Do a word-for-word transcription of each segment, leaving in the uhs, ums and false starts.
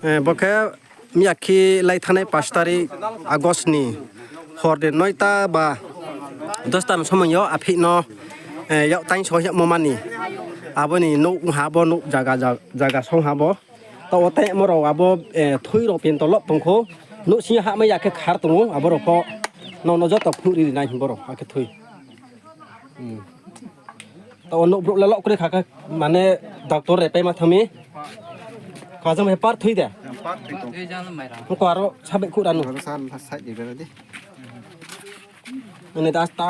Bo khe miyakhe lai thanngnai পাঁচ তারিখ August ni hor ni নয়টা ba দশটা ni somoi yo aphih no yak tang song yagmo mani. Abo ni nouh ong ha bo, nouh zaga song ha bo. Taoh wo tangmo rao abo thui rao pinto lob tong khou. Nouhsing yo hahmai ya khe khar tong ou, abo rao pho nrao no joto phnuh ri ri nai hing bo rao akhe thui. Taoh wo nouh brouh le lob kroi kha khe, mane doctor repaima thanng mi. Khajang bai par thui de. Oko aro sabaih khouh ra nu. Ani da ta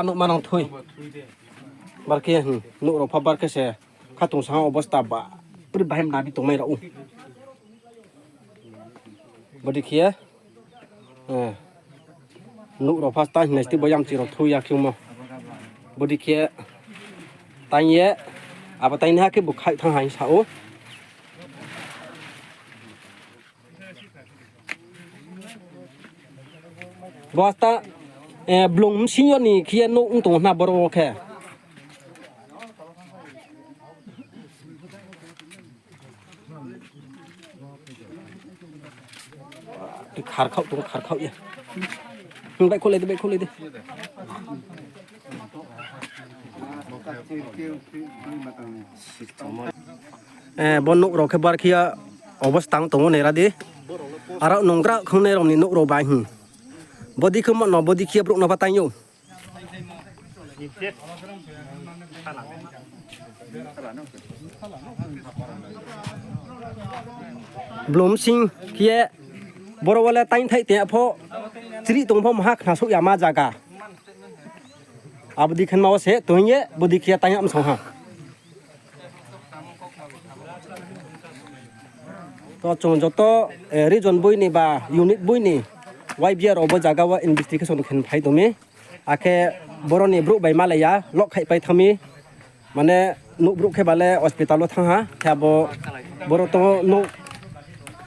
nouh manang thui. Bar khe nouh rao pha bar khe se khatungsang obosta ba pri bahai mna bi tongmai rao ou. Bodei khe nouh rao pha tang hingnai sti bo yamchi rao thui ya khemo. Bodei khe tang ye, abo tang ni ha khe bo khaih thanng ha hing sa ou. Bo asta, blung bsing yo ni khe ye nouh ong tong ou hna boro wo khe. Kharkhaoh tong, kharkhaoh ye. Baihkhouhlai di, baihkhouhlai di. Bo nouh rao khe bar khe ya obosta tong ou, naira di. Aro nunggra khangnai rao ni nouh rao bai hing. Bodei khe mo no, bodei khe brouh no pha tang ou. Blung bsing khe ye boro wo le tang thai te pho, chrih tong pho maha khnasouh yama zaga. Abo dei khe ma wo se tong ye, bodei khe ye tang yag msong ha. To chung joto region boi ni ba unit boi ni Y B R rao bo zaga wo investigation khe phai tong mi. Akhe boro ni brouh bai malai ya, loh khaihpai thanng mi. Mane nouh brouh khe ba le hospital wo thanng ha, khe abo boro tong nouh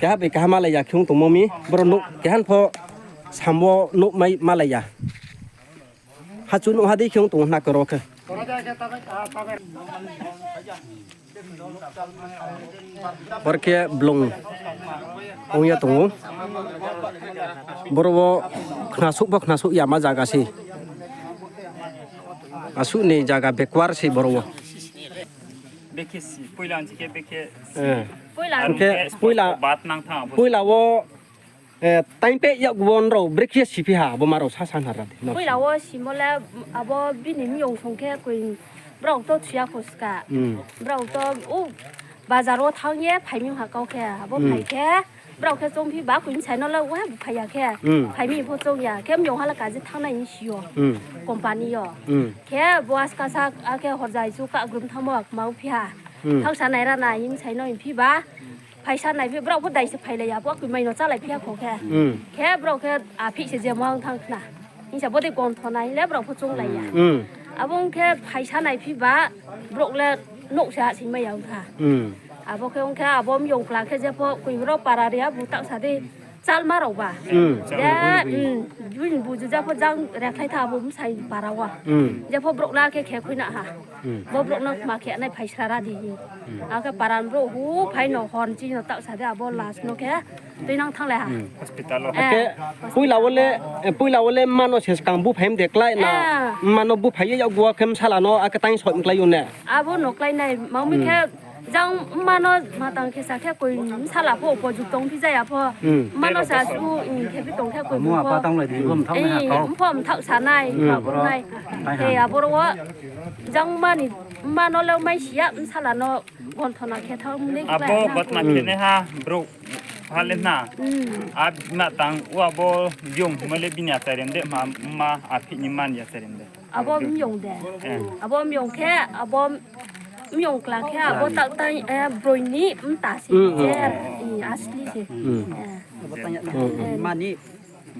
keha bai keha malai ya khe ong tongmo mi, boro nouh keha pho sam wo nouh mai malai ya. Hachu nouh ha dei khe ong tong ou hna khe ro khe. Bor khe blung ong ye tong ou. Boro wo khnasouh pho khnasouh yama zaga se. Asuh ni zaga backward se boro wo. Poila wo tang peh yakgu wo nrao brekhe siphi ha, abo ma rao sasa na ra di. Poila wo simo le abo bini myong song khe koi brao to thuya kho ska. Brao to o bazar wo thanng ye phai mi ha kau khe, abo phai khe brao khe choungphi ba koi bsai no le uaiha bu phai ya khe. Phai mi pho choung ya khe myong ha le kaje thanngnai hing si yo. Company yo. Khe bo askasa akhe horjai chu kagrum thanngmo kma phi ha. Thanngsa nai ra na hing bsai no hing phi ba. Phaisa nai phi brao pho dai se phailai ya, bo koi mai no chálai phi ya kho khe. Khe brao khe aphih se je muang thanng khna. Hing sa bodei gonthona hing le brao pho chounglai ya. Abo ong khe phaisa nai phi ba, brouh le nouh se hahsoing mai ya ong kha. Abo khe ong khe abo myong kla khe jepho koi ro para ri ya bu taohsa dei. Chalma rao ba. Je, bini buju jepho jang rekhlai tha abo bsai para wo. Jepho brouh le khe khe khui na ha. Bo brouh no kma khe nai phaisa ra di. Akhe para ni brouh hu phai no hor chi no taohsa dei abo last no khe tuinang thannglai ha. Akhe poila wo le mma no se skang bu phai mde klái na, mma no bu phai ye yakgu wo khe bsala no akhe tang soi mklái yo ne. Abo no klái nai, ma mi khe jang mma no matang khe sa khe koi bsala pho upo juk tong phi ja ya pho. Mma no sa su khe phi tong khe koi pho mthaoh sa nai. Aboro wo jang mma no le mai si ya bsala no gonthona khe thanng mle abo ghotona khenaiha brouh ha le na. A matang o abo yong hingmo le bini achairem de ma, mma aphih ni mma ni achairem de. Abo myong de. Abo myong khe, abo myong kla khe, abo taoh tang, broi ni mta se, je, asli se.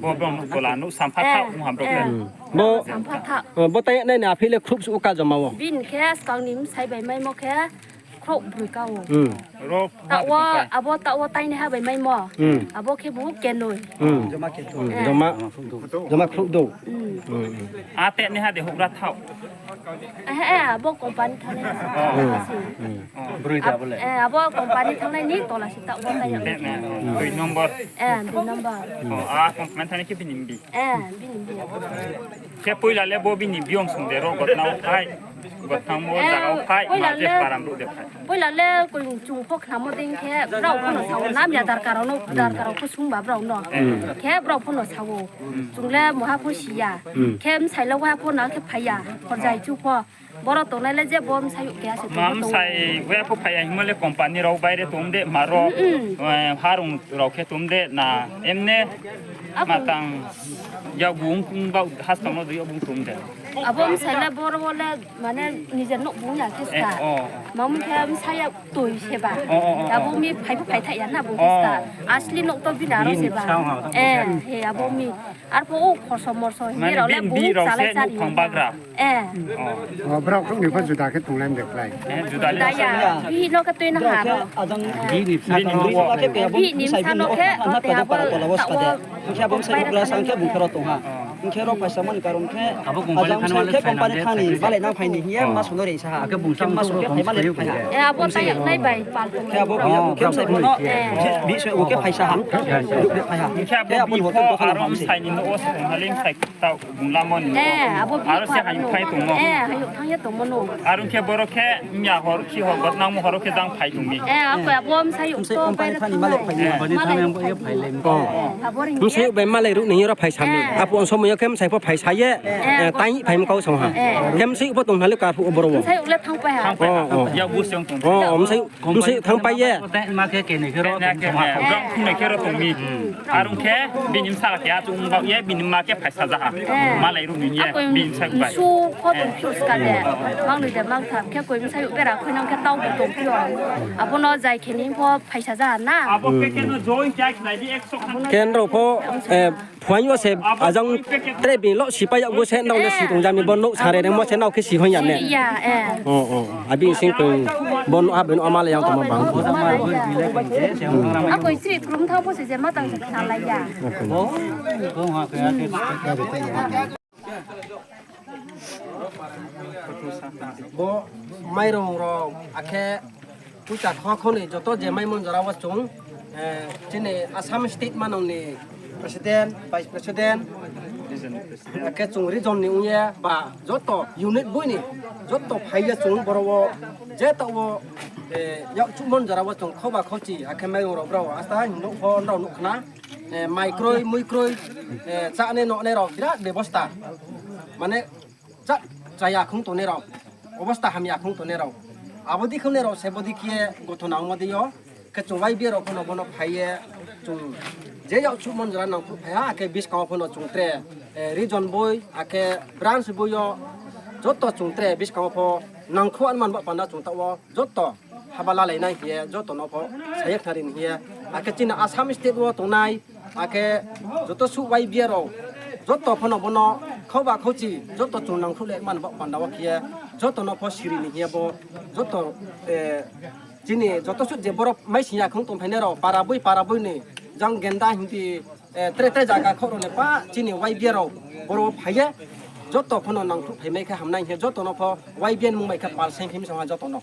Bo brao no kola no sampha tha, ong ha brao khe. Bo tang nai ni aphih le khruh suh ka joma wo. Bini khe skang ni bsai bai maimo khe, Khrouh broi ka o. Hmm. Ro taoh wo, abo taoh wo tainaiha bai maimo. Hmm. Abo khe bo kenoi. Hmm. Hmm. Eh. Joma, joma khrouh dou. Hmm. Hmm, hmm. A tenaiha de houhgra thaoh. Eh, eh, abo company thangnai. Hmm. Hmm. Broi da bo le. Eh, abo company thangnai ni tola si taoh wo tai ya. Tenaiha. Hmm. Dui number. Eh, dui number. Oh, a company thangnai khe bini bi. Eh, bini bi. Khe poila le bo bini biyong song de ro gotnao phai. Gotnao mo jaga wo phai, ma je param ruh de phai. Poila le koi chung pho khnamo dei khe brao pho no sao, namya darkar rao no, darkar rao pho sungba brao no. Hmm. Khe brao pho no sao. Chung le muha pho si ya. Hmm. Khe bsai le wa pho na khe phai ya. Khorjai chu pho. Boro tongnai le je bo bsai keha se tong. Ma bsai wa pho phai ya himo le company rao baire tong de, ma ro, hmm, hmm, eh, harung rao khe tong de na, emne. Abo matang yakbu ong kung ba haskam no yakbu tong de. Abo bsai le boro wo le mane nijer nouhbung ya khe ska. Eh, oh. Mamo khe bsai ya toi se ba. Oh, oh, oh, oh. Abo mi phai pho phai thaih ya na bo khe ska. Oh. Asli nouh to bini aro se ba. Eh, he abo mi. Arphuh o khorso morso hing ye rao le bini bung rao chalai se chari nouhkhong bagra. Eh. Oh. Oh, brao khrouh ni pho juda khe tonglai de klái. Eh, juda le. Juda ya. Bihih no khe tuinang ha ro. Bini bsa no khe, abo para tola wo ska de. Hing khe abo bsai houhgra sa hing khe bung khe ro tong ha. Hing khe ro phaisa mani karon khe, ajang bsai khe company thani malai nang phai ni hing ye ma sung no reisa ha. Khe bung khe ma sung khe phai malai phai ha. Eh, abo tai nai bai pal tong. Khe abo bung khe bsai pho no. Eh. Bihih se o khe phaisa ha. Phai ha. Hing khe abo bihih pho aro bsai ni nouh wo se tong ha le bsai Taoh bung lamo ni. Eh, abo aro se hayung thang ye tongmo. Eh, hayung thang ye tongmo no. Aro khe boro khe mya hor khi hor gotnangmo hor khe jang phai tong mi. Eh, abo, abo bsai company thani malai phai ni. Malai phai le. Oh. Abo ring bsai bai malai ruh ni ro phai sa mi. Eh. Abo somoi yo khe bsai pho phai sa ye. Eh, tai phai mi kau song ha. Eh. Khe bsai pho tong na le ka phu boro wo. Bsai le thang pai ha. Thang pai ha. Oh, oh. Ya bu song tong. Oh, bsai Bsai thang pai ye. Tei ma khe keni khe ro tong ha. Brao phung nai khe ro tong mi. Aro khe bini bsa khe achung bao ye bini ma khe phaisa ja ha. Malai ruh ni ye bini bsa bai. Su pho tong phiouh ska de. Mang noi de mang tham khe koi bsai bera khuinang khe tau bo tong phiouh. Abo no jai khe ni pho phaisa ja ha na. Abo khe khe no join khe khnai di ekso khan. Khe nrao pho, eh, Phuaing yo se ajang tre bini lo sipai yag bo se nrao le si tong jami bo nouh sare rengmo se nrao khe si hoih ya ne? Si ya, eh. Oh, oh, oh. Abi sing tong bo nouh ha bini ama le yang tongmo bang. Akoi sri krum thang pho se je ma tang se khnalai ya. Bo mairung rao akhe pucha kho kho ni joto je maimon jora wo chung, eh, chini Assam state manang ni president, vice president, akhe chung region ni ong ye ba joto unit boi ni joto phai ye chung boro wo je taoh wo, eh, yak chumon jora wo chung khoba khochi akhe mairung rao brao asta hing nuh pho nrao nuh khna. Eh, mai kroi, mui kroi, eh, chánai nohnai rao birat bebosta. Mane, cha-, chaya khong tongnai rao, obosta hamya khong tongnai rao. Abo dei khongnai rao se bo dei khe gothona ongmo dei yo. Khe chung Y B A rao pho no bo no phai ye, chung je yak chumon jora nangkhruh phai ha, akhe buskang wo pho no chung tre, eh, region boi, akhe branch boi yo, joto chung tre buskang wo pho nangkhruh anman ba panda chung taoh wo, joto haba lalai nai hing ye, joto no pho saye khnari ni hing ye. Akhe chini Assam state wo tongnai, akhe joto suh Y B A rao, joto pho no bo no khauba khauchi, joto chung nangkhruh le man ba panda wo khe ye, joto no pho siri ni hing ye bo, joto, eh, chini joto suh je borok maising ya khong tongphainai rao, para boi, para boi ni, jang genda hing di, eh, tre tre jaga khoro le pa, chini Y B A rao, boro phai ye, joto pho no nangkhruh phaimai khe hamnai hing ye, joto no pho Y B A ni mung bai khe pal seng khe mi song ha joto no.